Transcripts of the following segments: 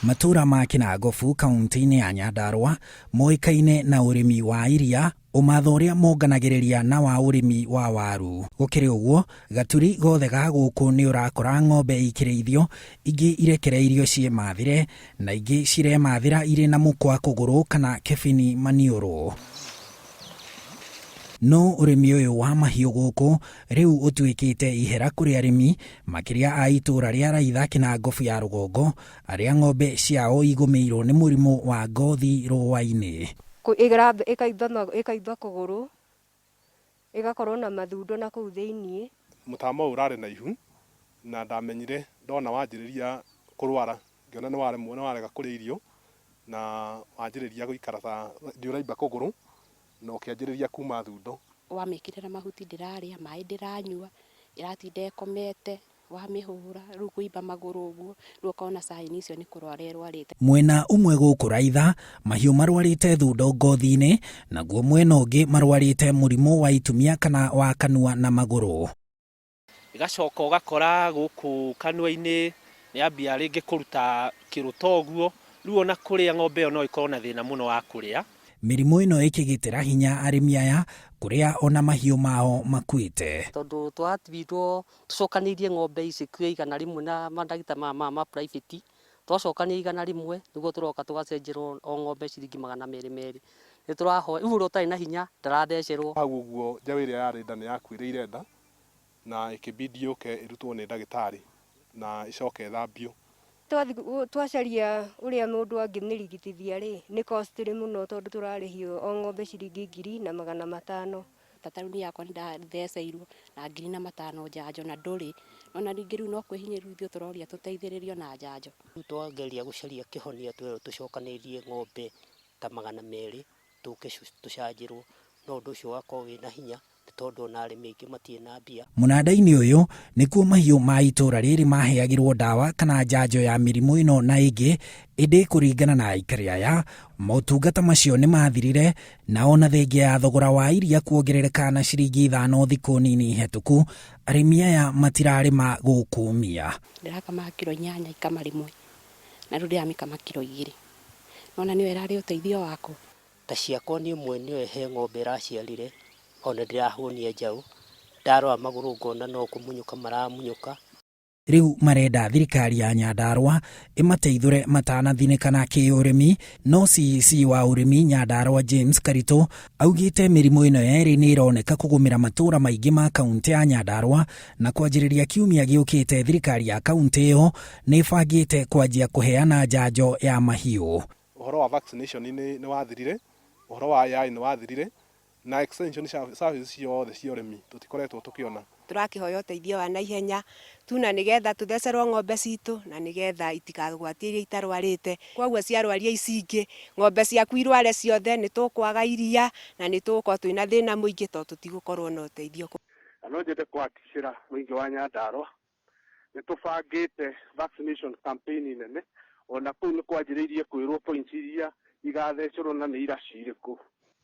Matũũra ma Kĩnangobu kauntĩ-inĩ ya Nyandarũa moĩkaine na ũrĩmi wa iria, ũmatho ũrĩa monganagĩrĩria na wa ũrĩmi wa waru. Gũkĩrĩ ũguo, gaturi gothe ga gũkũ nĩ ũrakora ng'ombe ikĩrĩithio, ingĩ irekereirio ciĩmathĩre, na ingĩ ciremathĩra irĩ na mũkwa kũgũrũ kana kĩbini maniũrũ. No ũrĩmi ũyũ wa mahiũ gũkũ rĩu ũtuĩkĩte ihera kũrĩ arĩmi, makĩria a itũũra rĩa Raitha Kĩnangobu ya rũgongo, arĩa ng'ombe ciao igũmĩirwo nĩ mũrimũ wa ngothi rũũa-inĩ. Ĩkaimba kũgũrũ, ĩgakorwo na mathundo na kũu thĩiniĩ. Mũtama ũyũ ũrarĩ na ihu na ndamenyire ndona wanjĩrĩria kũrwara ngĩona nĩ warega kũrĩa irio na wanjĩrĩria gũikara ta nĩ ũraimba kũgũrũ na ũkĩanjĩrĩria kuma thundo. Wamĩkĩrĩra mahuti ndĩrarĩa, maĩ ndĩranyua, ĩratinda ĩkomete, wamĩhũra, rĩu kũimba magũrũ ũguo, rĩu ũkona sign icio nĩ kũrwara ĩrwarĩte. Mwena ũmwe gũkũ Raitha, mahiũ marwarĩte thundo ngothi-inĩ, naguo mwena ũngĩ marwarĩte mũrimũ wa itumia kana wa kanua na magũrũ. Ĩgacoka ũgakora gũkũ kanua-inĩ nĩ yambia rĩngĩ kũruta kĩrũta ũguo, rĩu ona kũrĩa ng'ombe ĩyo no ĩkorwo na thĩna mũno wa kũrĩa. Mĩrimũ ĩno ĩkĩgitĩra hinya arĩmi aya kũrĩa ona mahiũ mao makuĩte. Tondũ twathiirwo tũcokanĩirie ng'ombe ici kwĩ 100 na mandagĩtarĩ maya ma private, twacokania 100 nĩguo tũroka tũgacenjerwo o ng'ombe ciringi 200 merĩ. Nĩ tũrahoya, rĩu ũrĩa ũtarĩ na hinya ndarathecerwo. Hau ũguo njaũ ĩrĩa yarĩ nda nĩ yakuĩrĩire nda na ĩkĩbidi yũke ĩrutwo nĩ ndagĩtarĩ na ĩcoke ĩthambio. Twacaria ũrĩa mũndũ angĩmĩrigitithia rĩ, nĩ costly mũno tondũ tũrarĩhio o ng'ombe ciringi 1500. Ta rĩu niĩ yakwa nĩ ndatheceirwo na 1500 njanjo na ndũrĩ. Ona ningĩ rĩu no kwĩhinyĩrĩria ithuĩ tũroria tũteithĩrĩrio na njanjo. Rĩu twageria gũcaria kĩhonia twerwo tũcokanĩrĩrie ng'ombe ta 200 tũke tũcanjĩrwo, no ũndũ ũcio ũgakorwo wĩna hinya nĩ tondũ ona arĩmi aingĩ matirĩ na mbia. Mũnanda-inĩ ũyũ nĩkuo mahiũ ma itũũra rĩrĩ maheagĩrwo ndawa kana njanjo ya mĩrimũ ĩno na ĩngĩ, ĩndĩ kũringana na aikari aya, motungata macio nĩ mathirire na ona thengia ya thogora wa iria kuongerereka na ciringi 5 thikũ nini hetũku, arĩmi aya matirarĩma gũkũmia. Ndĩrakamaga kiro 8 ikama rĩmwe na rĩu ndĩramĩkama kiro 2. Nĩwona nĩyo ĩrarĩ ũteithio wakwa. Ta ciakwa niĩ mwenyewe he ng'ombe ĩraciarire ona ndĩrahũnia njaũ, ndarora magũrũ ngona no kũmunyũka maramunyũka. Rĩu marenda thirikari ya Nyandarũa ĩmateithũre matanathinĩkana kĩũrĩmi, no CEC wa ũrĩmi Nyandarũa James Karitũ augĩte mĩrimũ ĩno yerĩ nĩ ĩroneka kũgũmĩra matũra maingĩ ma kauntĩ ya Nyandarũa na kwanjĩrĩria kiumia gĩũkĩte thirikari ya kauntĩ ĩyo nĩ ĩbangĩte kwanjia kũheana njanjo ya mahiũ. Ũhoro wa vaccination nĩ wathirire, ũhoro wa AI nĩ wathirire, na extension services ciothe cia ũrĩmi tũtikoretwo tũkĩona. Tũrakĩhoya ũteithio wa naihenya tu na nĩgetha tũthecerwo ng'ombe citũ na nĩgetha itikagwatie iria itarwarĩte. Kwoguo ciarwaria ici ingĩ, ng'ombe ciaku irware ciothe, nĩ tũkwaga iria na nĩ tũgũkorwo twĩna thĩna mũingĩ tondũ tũtigũkorwo na ũteithio. Na no nyende kũhakikicĩra mũingĩ wa Nyandarũa nĩ tũbangĩte vaccination campaign nene, ona kũu nĩ kwanjĩrĩirie kwĩrwo points iria igathecerwo na nĩ iraci irĩkũ.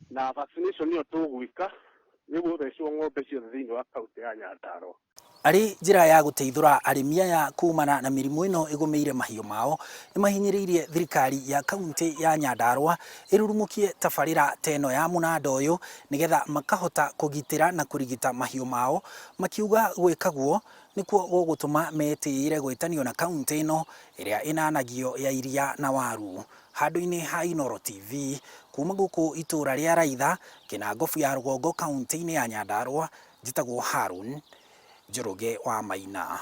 Na vaccination ĩyo tũgwĩka nĩ gũthecwo ng'ombe ciothe thĩinĩ wa kaunti ya Nyandarũa. Arĩ njĩra ya gũteithũra arĩmi aya kumana na mĩrimũ ĩno ĩgũmĩire mahiũ mao, nĩ mahinyĩrĩirie thirikari ya kauntĩ ya Nyandarũa ĩrurumũkie tabarĩra ta ĩno ya mũnanda ũyũ nĩgetha makahota kũgitĩra na kũrigita mahiũ mao, makiuga gwĩka guo nĩkuo gũgũtũma metĩĩre gwĩtanio na kauntĩ ĩno ĩrĩa ĩnanagio ya iria na waru. Handũ-inĩ ha Inooro TV, kuma gũkũ itũra rĩa Raitha, Kĩnangobu ya rũgongo kauntĩ-inĩ ya Nyandarũa, njĩtagwo Harun Njoroge wa Maina.